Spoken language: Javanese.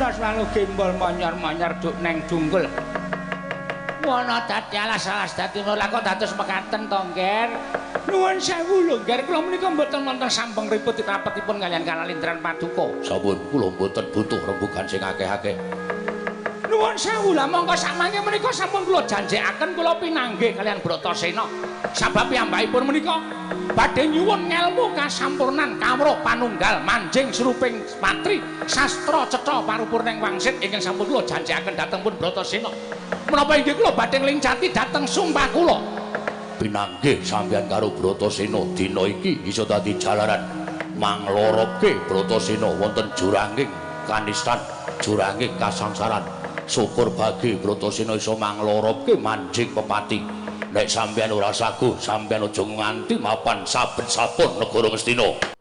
Aswalu gembol manyar-manyar duk neng junggul. Wana dadi alas-alas dadi ora kok dados mekaten to, Ngger. Nuwun sewu lho, Ngger, kula menika mboten wonten sampeng riput rapetipun kaliyan Kalindran paduka. Sampun, kula mboten butuh rembugan sing akeh-akeh. Nuwun sewu lah mongko samangke menika sampun kula janjekaken kula pinanggih kaliyan Bratasena. Sabab piyambakipun menika badhe nyuwun ngelmu kasampurnan kawruh panunggal manjing sruping patri sastra cetha parupurning wangsit ingkang sampun kula janjekaken dhateng pun Bratasena. Menapa inggih kula badhe nglincati dhateng sumpah kula. Pinanggih sampeyan karo Bratasena dina iki iso dadi jalaran mangloropke Bratasena wonten juranging kanistan, juranging kasangsaran. Syukur bagi Bratasena iso mangloropke manjing pepati. Nek sampeyan ora saguh, sampeyan aja nganti mapan saben-sabun negara Ngastina.